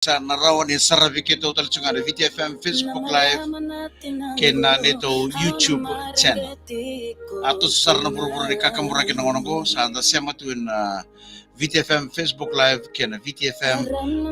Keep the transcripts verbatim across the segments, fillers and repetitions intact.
Sa na rawa ni saravi keitou tale tiko ga na V T F M Facebook Live kei na neitou YouTube channel. A toso sara na vuravura ni kakaburaki na gauna oqo, sa da sema tu ena V T F M Facebook Live kei na V T F M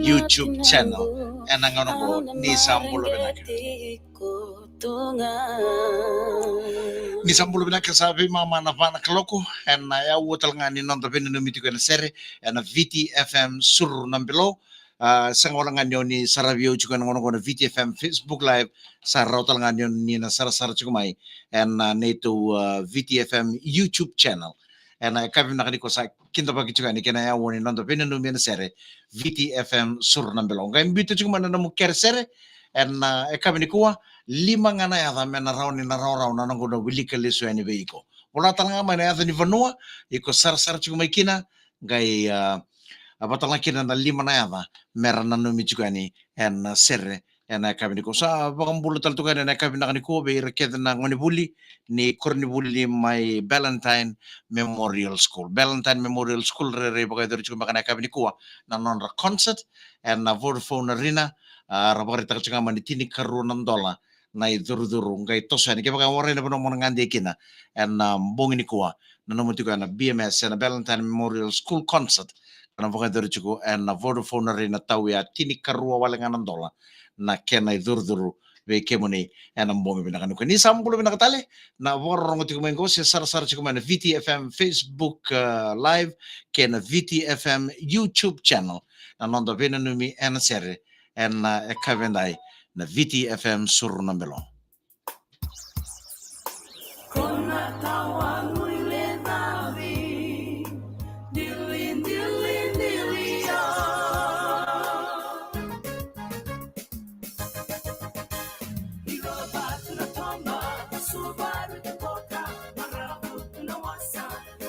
YouTube channel. Ena gauna oqo ni sa bula vinaka. Ni sa bula vinaka, sa veimama na va na kaloko, ena yaua tale ga ni noda veinanumi tiko ena sere ena V T F M Suru na Bilo. A, sega wale ga ni o ni saravi au tiko ena gauna oqo na V T F M Facebook Live, sa rawa tale ga ni o ni na sarasara tiko mai ena neitou, a, V T F M YouTube channel. Ena yakavi vinaka nikua sa kidavaki tiko yani kei na yaua ni noda veinanumi ena sere V T F M Suru na Bilo. Qai biuta tiko mai na nomu kere sere ena yakavi nikua, lima ga na yaca me na rawa ni na rawarawa na noqu na wilika lesu yani vei iko. Vola tale ga mai na yaca ni vanua iko sarasara tiko mai kina, qai, a, a vata tale ga kina na lima na yaca me ra nanumi tiko yani ena sere ena yakavi nikua. Sa vakabula tale tiko yani ena yakavi vinaka nikua vei ira kece na gonevuli ni koronivuli mai Ballantyne Memorial School. Ballantyne Memorial School, rairai vakayacori tiko beka ena yakavi nikua na nodra concert ena Vodafone Arena. A, ra vakaraitaka tiko ga mai ni tinikarua na dola na icurucuru, qai toso yani. Kevaka e warai na vanua mo na gade kina ena, a, bogi nikua, nanuma tiko ena B M S, ena Ballantyne Memorial School Concert, ka na vakayacori tiko ena Vodafone Arena, tawa e tinikarua wale ga na dola na kena icurucuru vei kemuni ena bogi vinaka nikua. Ni sa bula vinaka tale na vakarorogo tiko mai oqo se sarasara tiko mai na V T F M Facebook, a, Live kei na V T F M YouTube channel, na noda veinanumi ena sere ena yakavi edai na V T F M Suru na Bilo. Kona tawa nui le davi, dili, dili, dili, ya. Ni rola vatu na toba, subaru te toka, maravu tu na wasa,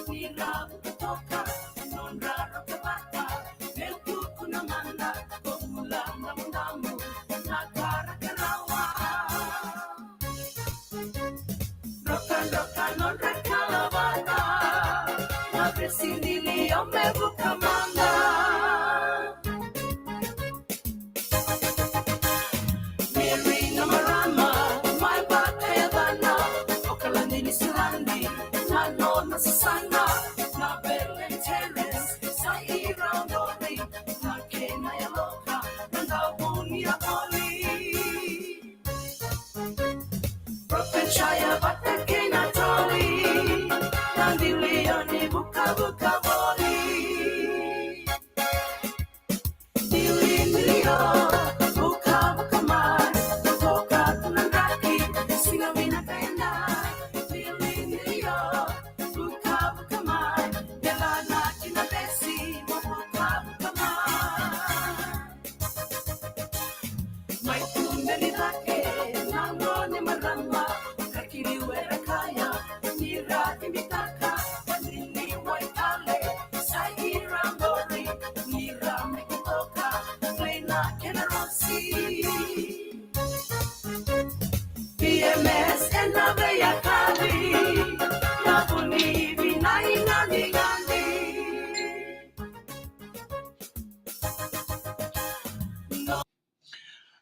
ni ravu te toka, nodra roka vata, me tuku na manda, ko bula na mundamu, na karakarawa. Roka, roka, nodra kalavata. Na vesi ni lio me vuka mada. Meri na marama, mai vata yacana. O Kalani ni Silani, na nona sasana. Na Belen Terrace, sa i rawa ni. Na kena yaloka, na dauvuni a oli. Protection ya vata kei na toli, na dili o ni vukavuka voli. Dili, dili o, vukavuka mai, toka tu na draki, siga vinaka e dai. Dili, dili o, vukavuka mai, dela na kina besi, mo vukavuka mai. Mai tu me ni cake, na gone marama, ka kiri wera kaya, ni ra timitaka, ni ni wai kale, sa i ra gori, ni ra me ki toka, play na kena rosi. P M S ena veiyakavi, na vuni vinai ganigani.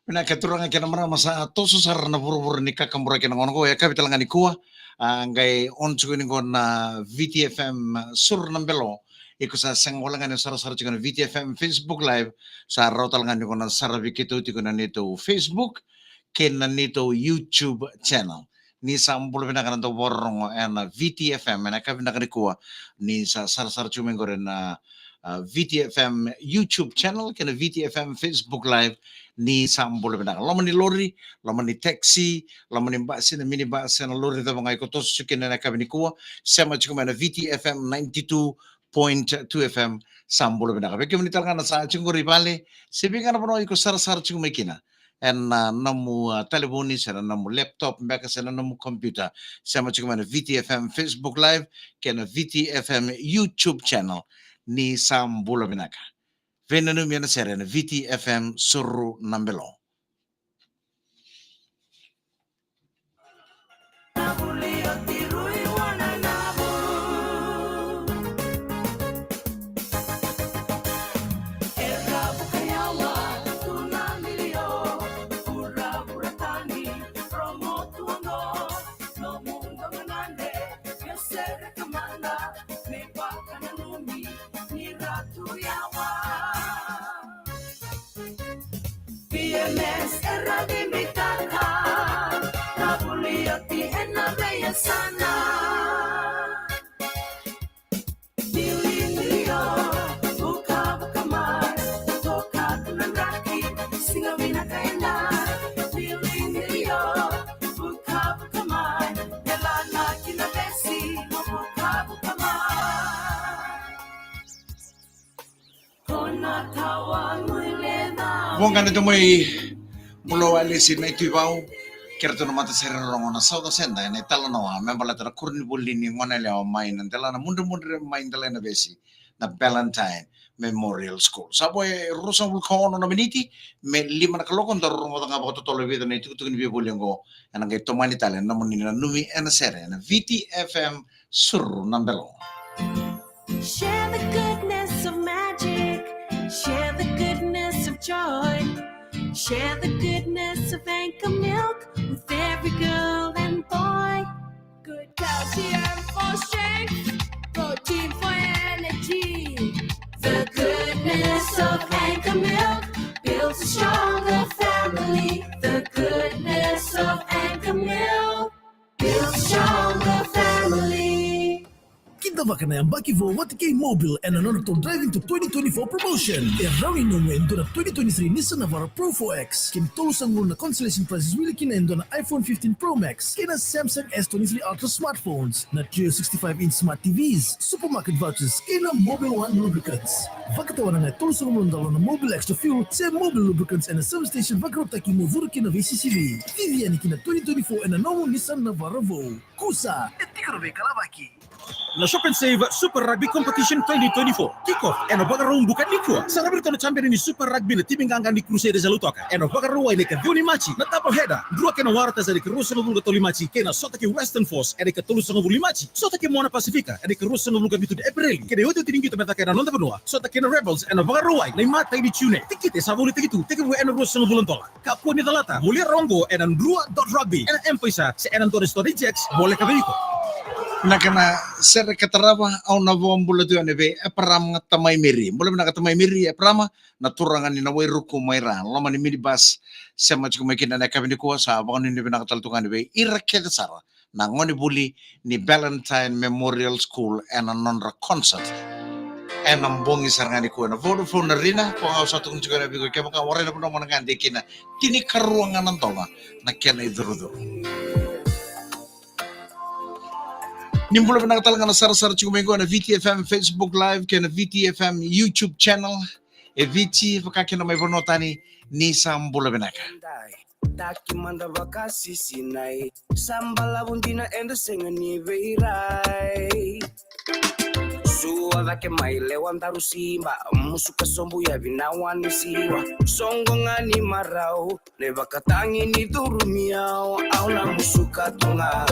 Vinaka turaga kei na marama, sa toso sara na vuravura ni kakaburaki na gauna oqo, e yakavi tale ga nikua. A, qai on tiko ni qo na V T F M Suru na Belo. Iko sa sega wale ga ni sarasara tiko na V T F M Facebook Live, sa rawa tale ga ni qo na saravi keitou tiko na neitou Facebook kei na neitou YouTube channel. Ni sa bula vinaka na dau vakarorogo ena V T F M ena yakavi vinaka nikua. Ni sa sarasara tiko mai qori na, a, V T F M YouTube channel kei na V T F M Facebook Live. Ni sa bula vinaka. Loma ni lori, loma ni taxi, loma ni basi, na minibus, na lori cava ga iko toso tiko kina ena yakavi nikua. Sema tiko mai na V T F M ninety-two point two F M, sa bula vinaka. Vei kemuni tale ga na sa tiko qori i vale, se vei ga na vanua iko sarasara tiko mai kina ena, a, nomu, a, talevoni, se na nomu laptop beka, se na nomu computer. Sema tiko mai na V T F M Facebook Live kei na V T F M YouTube channel. Ni sa bula vinaka. Veinanumi ena sere na V T F M Suru na Belo. V M S era vibitaka na vuli oti ena veiyasana. Vili ni o vukavuka mai, toka tu na draki, siga vinaka ena. Vili ni o vukavuka mai, delana ki na vesi mo vukavuka mai. Voqa ni domoi, bula wale si na ituvau. Kere tu na matasere rorogo na sauca seda ena italanoa me baleta na koronivuli ni gone yalewa mai na delana mudremudre mai Delainavesi, na vesi na Ballantine Memorial School. Sa vo e ruasagavulu ka ono na miniti me lima na kaloko, da rogoca ga vakatotolo e vica na itukutuku ni veivoli oqo. Ena qai tomani tale na nomuni nanumi ena sere ena V T F M Suru na Belo. Share the goodness of magic. Share the goodness of joy. Share the goodness of Anchor Milk with every girl and boy. Good calcium for strength, protein for energy. The goodness of Anchor Milk builds a stronger family. The goodness of Anchor Milk builds a stronger family. Kidavaka na yabaki vou vata kei Mobil ena nodratou Driving to twenty twenty-four promotion. E rawa ni nomu e dua na twenty twenty-three Nissan Navara Pro four X, kei na tolusagavulu na consolation prizes wili kina e dua na iPhone fifteen Pro Max kei na Samsung S twenty-three Ultra smartphones, na Trio sixty-five inch smart T Vs, supermarket vouchers kei na Mobil One lubricants. Vakatawana ga e tolusagavulu na dola na Mobil Extra Fuel se Mobil lubricants ena service station vakarautaki mo curu kina veisisivi. Cici yani ki na twenty twenty-four ena nomu Nissan Navara vou. Kusa, e tiko na veikalavaki. Na Shop and Save Super Rugby Competition twenty twenty-four kick off ena Vakaraubuka nikua. Sa rawa ni ratou na champion ni Super Rugby na timi qaqa ni Crusaders e Lautoka ena Vakarauwai ena ikaciwa ni Maji. Na double header, Drua kei na Waratahs ena ikaruasagavulu ka tolu ni Maji kei na sota kei Western Force ena ikatolusagavulu ni Maji. Sota kei Moana Pasifika ena ikaruasagavulu ka vitu ni Epereli kei na iotioti ni qito me caka ena noda vanua. Sota kei na Rebels ena Vakarauwai na imatai ni June. Tikite sa volitaki tu, tekivu ena ruasagavulu na dola. Kakua ni calata, volia rawa oqo ena drua dot rugby, ena M-PAiSA se ena dua na sitoa ni Jacks, voleka vei iko. Na kena sere ka tarava, au na vakabula tu yani vei Eparama Tamaimiri. Bula vinaka Tamaimiri, Eparama, na turaga ni na Wairuku mai Ra, loma ni minibus, sema tiko mai kina ena yakavi nikua, sa vakanuinui vinaka tale tu ga yani vei ira kece sara na gonevuli ni Ballantine Memorial School ena nodra concert ena bogi sara ga nikua ena Vodafone Arena. Ko ga au sa tukuna tiko ena viko, kevaka warai na vanua mo na gade kina, tinikarua ga na dola na kena icurucuru. Ni bula vinaka tale ga na sarasara tiko mai qo ena V T F M Facebook Live kei na V T F M YouTube channel. E Viti, vaka kina mai vanua tani, ni sa bula vinaka. Taki mada vakasisinai, sa balavu dina eda sega ni veirai. Sua cake mai lewa daru siba, musuka sobu yavi na wani siwa. Soqo ga ni marau, na ivakatagi ni curu ni yau, au na musuka tu ga.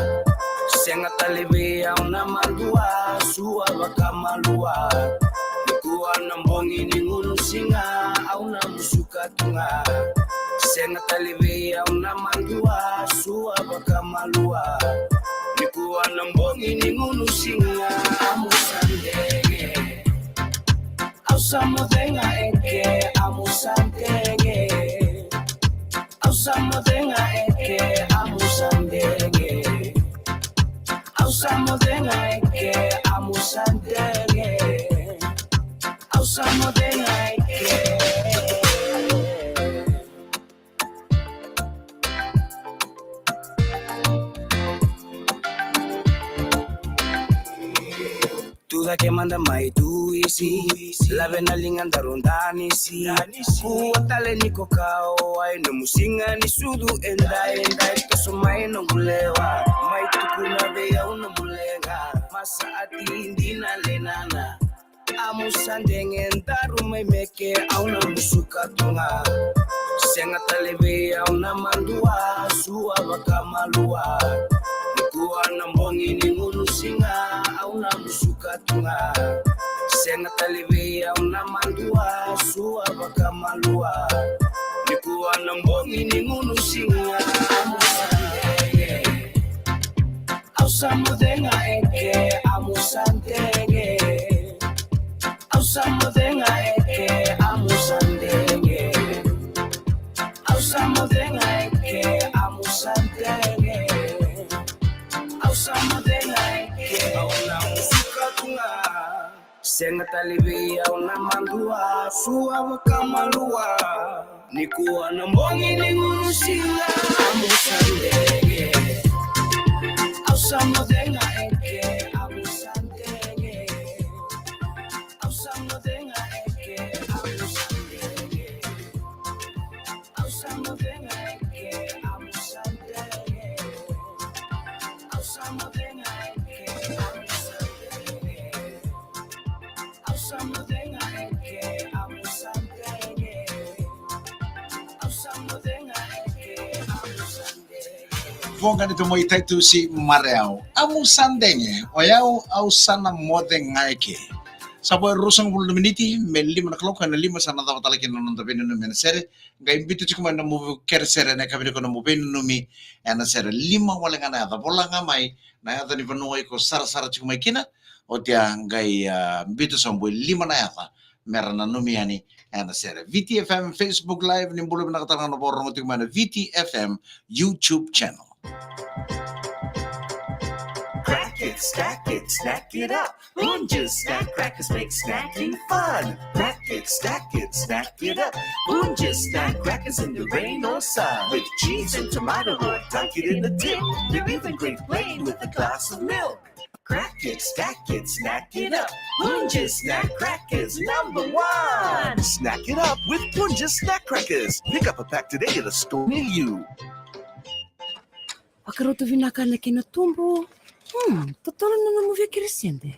Sega tale vei au na madua, sua vakamalua. Nikua na bogi ni gunu siga, au na musuka tu ga. Sega tale vei au na madua, sua vakamalua. Nikua na bogi ni gunu siga, amu sa dege. Au sa moce ga eke, amu sa dege. Au sa moce ga eke, amu sa dege. Au sa moce ga eke, amu sa dege. Au sa moce ga eke. Tu cake mada mai tu isi, lave na liga daru danisi. Kua tale ni ko kawa, e nomu siga ni sucu e dai, e dai toso mai noqu lewa. Mai tukuna vei au nomu leqa, masa ati dina lenana. Amu sa dege daru mai meke, au na musuka tu ga. Sega tale vei au na madua, sua vakamalua. Nikua na bogi ni gunu siga, au na musuka tu ga. Sega tale vei au na madua, sua vakamalua. Nikua na bogi ni gunu siga, amu sa dege. Au sa moce ga eke, amu sa dege. Au sa moce ga eke, amu sa dege. Sega tale vei au na madua, sua vakamalua. Nikua na bogi ni gunu siga. Amu sa dege. Au sa moce ga eke. Amu sa dege. Au sa moce ga eke. Amu sa dege. Au sa moce ga eke. Amu sa dege. Au sa moce ga eke. Amu sa dege. Voqa ni tomoi Taitusi Marayau. Amu sa dege, o yau au sa na moce ga eke. Sa vo e ruasagavulu na miniti me lima na kaloko, ena lima sa na cava tale kina na noda veinanumi ena sere. Qai biuta tiko mai na nomu keresere ena yakavi nikua, na nomu veinanumi ena sere. Lima wale ga na yaca, vola ga mai na yaca ni vanua iko sarasara tiko mai kina. Oti ya qai, ah, biuta sobu e lima na yaca me ra nanumi yani ena sere. V T F M Facebook Live, ni bula vinaka tale ga na vakarorogo tiko mai na V T F M YouTube channel. Crack it, stack it, snack it up. Punjas snack crackers make snacking fun. Crack it, stack it, snack it up. Punjas snack crackers in the rain or sun. With cheese and tomato or dunk it in the dip. They're even great plain with a glass of milk. Crack it, stack it, snack it up. Punjas snack crackers number one. Snack it up with Punjas snack crackers. Pick up a pack today at a store near you. Vakarau tu vinaka na kena tubu. Hmm, totolo na nomu via keresede.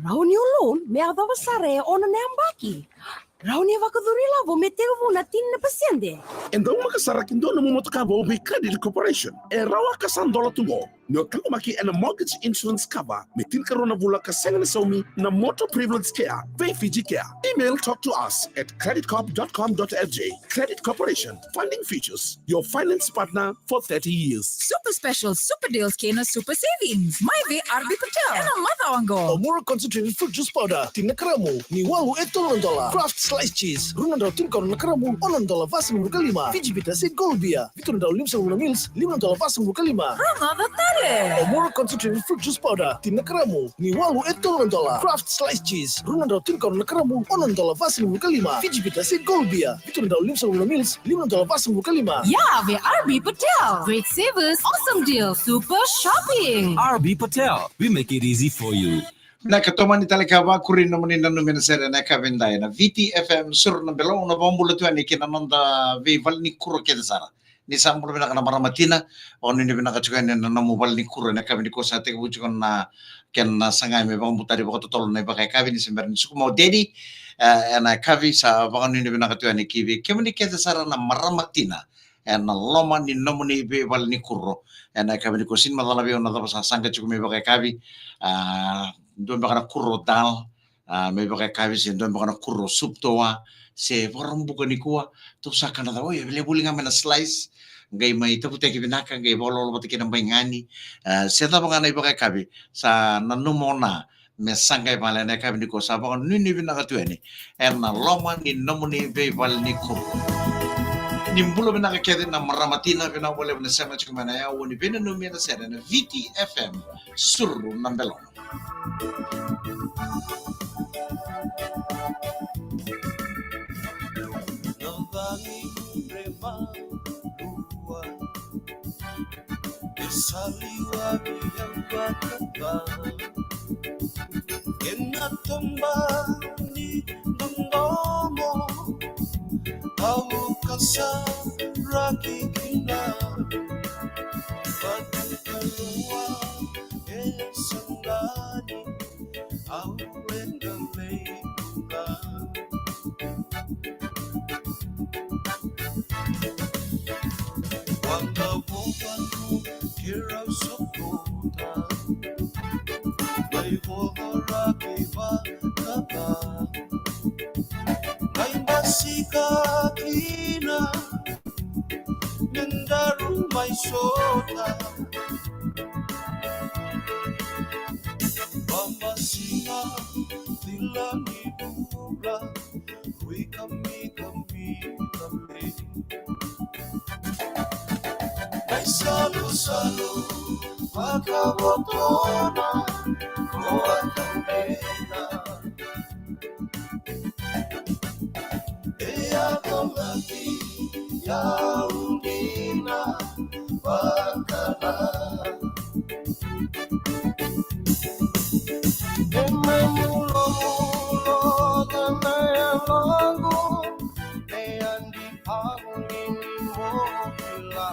Rawa ni o loan me yacova sara e ono na yabaki. Rawa ni vakacuru ilavo me tekivu na tini na pasede. E daumaka sara ki dua nomu motoka vou vei Credit Corporation. E rawa ka sa dola tu qo. Ni o taqomaki ena mortgage insurance cover me tinikarua na vula ka sega ni saumi na Motor Privilege Care vei Fiji Care. Email talk to us at credit corp dot com dot F J. Credit Corporation, funding futures, your finance partner for thirty years. Super special, super deals kei na super savings. Mai vei R B Patel. Ena macawa qo. Omura concentrated fruit juice powder, tini na karamu, ni walu e tolu na dola. Kraft sliced cheese, rua na drau tinikaono na karamu, ono na dola vasagavulu ka lima. Fiji bitter seed gold beer, vitu na drau limasagavulu na mils, lima na dola vasagavulu ka lima. Rogoca tale. Omura concentrated fruit juice powder, tini na karamu, ni walu e tolu na dola. Kraft sliced cheese, rua na drau tinikaono na karamu, ono na dola vasagavulu ka lima. Fiji bitter seed gold beer, vitu na drau limasagavulu na mils, lima na dola vasagavulu ka lima. Ya vei R B Patel. Great savers, awesome deal, super shopping. R B Patel, we make it easy for you. Vinaka, tomani tale ka vakuri na nomuni nanumi ena sere ena yakavi edai ena V T F M Suru na Belo. Na vakabula tu yani kei na noda veivalenikoroi kece sara. Ni sa bula vinaka na marama tina, vakanuinui vinaka tiko yani na nomu valenikuro ena yakavi nikua. Sa tekivu tiko na kena sagai me vakabutari vakatotolo na ivakayakavi ni se bera ni suka mai o Dedi, eh, ena yakavi. Sa vakanuinui vinaka tiko yani ki vei kemuni kece sara na marama tina ena loma ni nomuni veivalenikuro ena yakavi nikua. Sega ni macala vei au na cava sa saqa tiko me ivakayakavi, ah, dua beka na kuro dal, ah, me ivakayakavi, se dua beka na kuro sup toa, se vakarabuka nikua. Tou sa kana cava, oi, e levu voli ga mai na slice, qai mai tavutaki vinaka, qai vakalolo vata kei na baigani, ah, se cava ga na ivakayakavi. Sa nanuma o Na me saqa i vale ena yakavi nikua. Sa vakanuinui vinaka tu yani ena loma ni nomuni veivalenikuro. Ni bula vinaka kece na marama tina, vinaka vakalevu na sema tiko mai na aua ni veinanumi ena sere ena V T F M Suru na Belo. Saliwa ni yau vakaba. Ena toba ni dodomo au ka saraki kina. Vakakaloa e sagani au ena veivuke. Waqavuvalu keirau sokota mai vovoraki vakava. Mai basika kina me daru mai sota. Vamasiga cila ni vula. Ui kami, kami, kami. Mai salusalu vakavotona ko a tamena. Au dina vakala. Ena mulomulo na yaloqu, e adi pauni ni mo kila.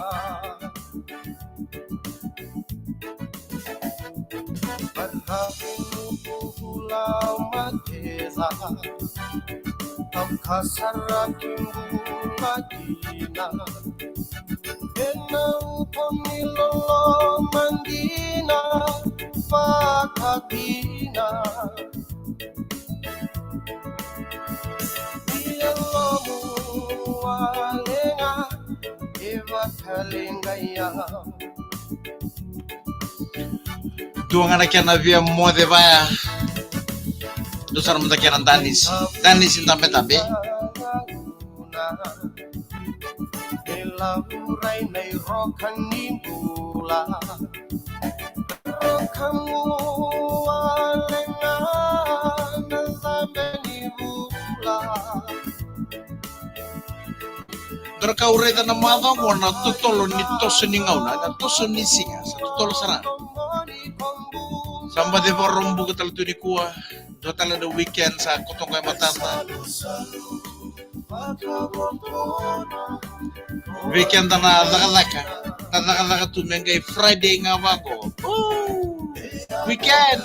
Barrafi nuku vula mateza. Au kasara ki bula dina. Ena uko ni loloma dina vakadina. Ni yalomu walega e vakaleqai au. Dua ga na kena via moce vaya. Dua sara mada kena danisi. Danisi dabetabe. E laurai na iroka ni bula. Roka mua le ga na cabe ni bula. Dua na ka au raica na macawa qo na totolo ni toso ni gauna, na toso ni siga, sa totolo sara. Sa baci vakarau buka tale tu nikua, dua tale na weekend sa koto qo e matada. Weekend na cakacaka, na cakacaka tu me qai Friday ga vaqo. Ooh, weekend.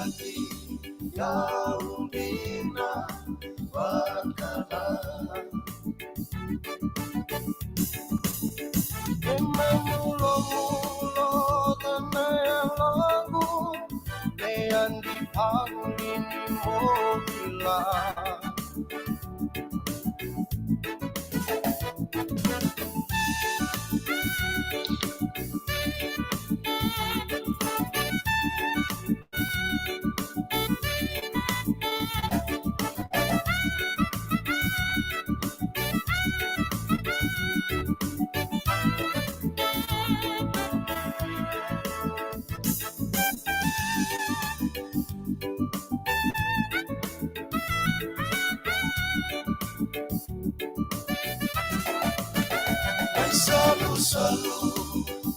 Ai salusalu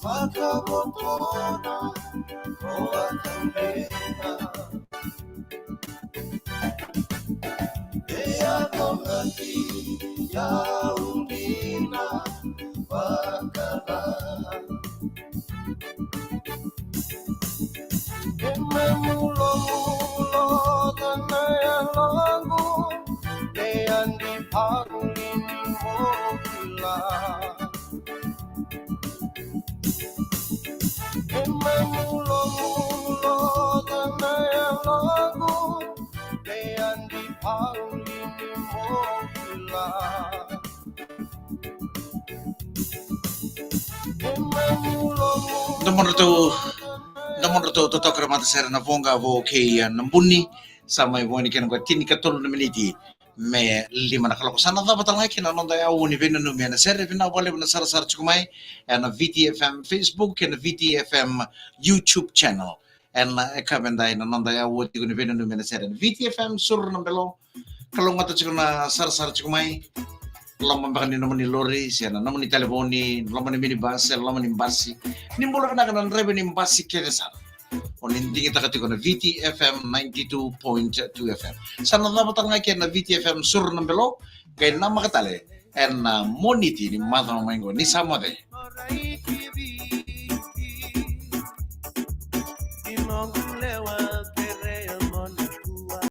vakavotona ko a tambena. E a togati a udina vakala. E me mulomulo na yaloqu, e a di pauli ni mo kila. E me mulomulo na yaloqu, e a di pauli ni mo kila. Domodratou, domodratou totoka ra matasere na voqa vo kei a na buni. Sa mai vo ni kena qo tinikatolu na miniti me lima na kaloko. Sa na cava tale ga kina na noda yaua ni veinanumi ena sere. Vinaka vakalevu na sarasara tiko mai ena V T F M Facebook, ena V T F M YouTube channel. Ena e ka veda ena noda yaua tiko ni veinanumi ena sere ena V T F M Suru na Belo. Kalougata tiko na sarasara tiko mai. Loma beka ni nomuni lori, se na nomuni talevoni, loma ni minibus, se loma ni basi. Ni bula vinaka na draiva ni basi kece sara. O ni digitaka tiko na V T F M ninety-two point two F M. Sa na cava tale ga kina na V T F M Suru na Belo, qai namaka tale ena Moniti ni macawa mai qo. Ni sa moce.